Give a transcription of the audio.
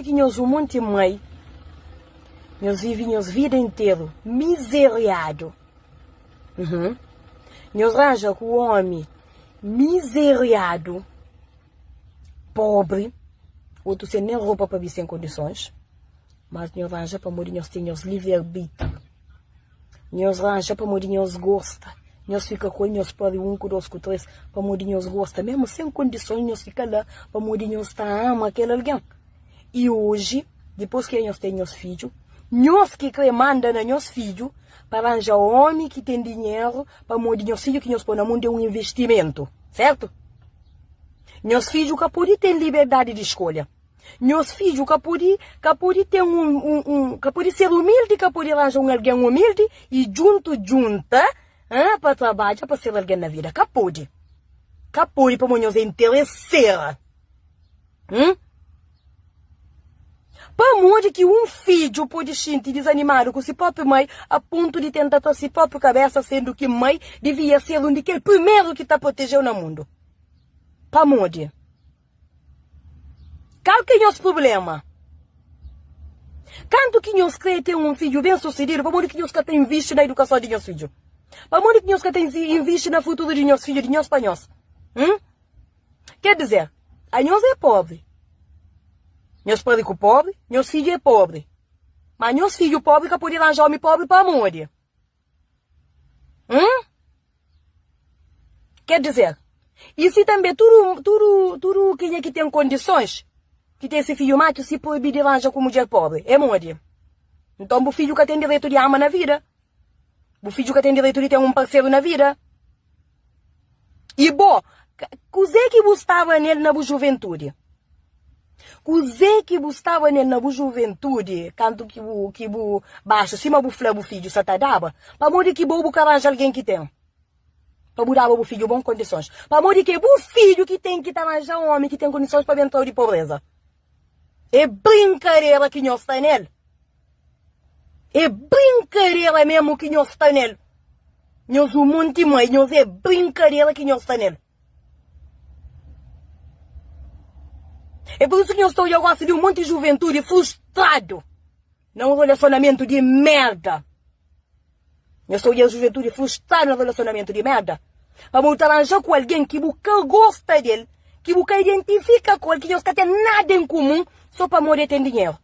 ki nhos un monti mai, nhos vive nhos vida interu mizeriadu. Uhum. Nhos ranja ku omi mizeriadu, pobri, otu sen nen ropa pa bisti en kondisons, mas nhos ranja pamodi nhos ten nhos livre-arbitriu. Nhos ranja pamodi nhos gosta. Nhos fika ku el, nhos pari un ku dos ku tres pamodi nhos gosta. Mésmu sen kondison nhos fika la pamodi nhos ta ama kel algen. I oji, dipôs ki nhos ten nhos fidju, nhos ki krê manda na nhos fidju pa ranja ómi ki ten dinheru pamodi nhos fidju ki nhos poi na mundu é un investimentu, sértu? Nhos fidju ka pode ten liberdadi di skolha. Nhos fidju ka pode ka pode ten un, un, un ka pode ser umildi, ka pode ranja un algen umildi i djuntu djunta ah, pa trabadja pa ser algen na vida. Ka pode. Ka pode pamodi nhos é interesera. Hum? Pamodi ki un fidju pode xinti dizanimadu ku si própi mai a pontu di tenta tra si própi kabésa, sendu ki mai divia ser un di kel primeru ki ta proteje-u na mundu? Pamodi? Kal ki é nhos prubléma? Kantu ki nhos krê ten un fidju ben susedidu, pamodi ki nhos ka ta invisti na idukason di nhos fidju? Pamodi ki nhos ka ta invisti na futuru di nhos fidju, di nhos pa nhos? Hum? Ker dizer, anhos é pobri. Nhos pari ku pobri, nhos fidju é pobri. Ma nhos fidju pobri ka pode ranja omi pobri pamodi? Hum? Ker dizer, i si tanbe tudu, tudu, tudu kenha ki ten kondisons, ki ten se fidju matxu, si proibi di ranja ku mudjer pobri, é modi? Nton bu fidju ka ten direitu di ama na vida? Bu fidju ka ten direitu di ten un parseru na vida? I bo, kuzê ki bu staba nel na bu juventudi? Kuzê ki bu staba nel na bu juventudi kantu ki bu ki bu baxa sima bu fla bu fidju sa ta daba? Pamodi ki bo bu ka ranja algen ki ten pa bu daba bu fidju bon kondisons? Pamodi ki é bu fidju ki ten ki ta ranja omi ki ten kondisons pa ben tra-u di pobreza? É brinkadera ki nhos sta nel. É brinkadera mesmu ki nhos sta nel. Nhos un monti mai, nhos é brinkadera ki nhos sta nel. É por isso ki nhos ta odja gosi di un monti juventudi frustradu na un relasionamentu di merda. Nhos ta odja juventudi frustradu na relasionamentu di merda. Pamodi bu ta ranja ku algen ki bu ka gosta del, ki bu ka identifika ku el, ki nhos ka ten nada en kumun, so pamodi el ten dinheru.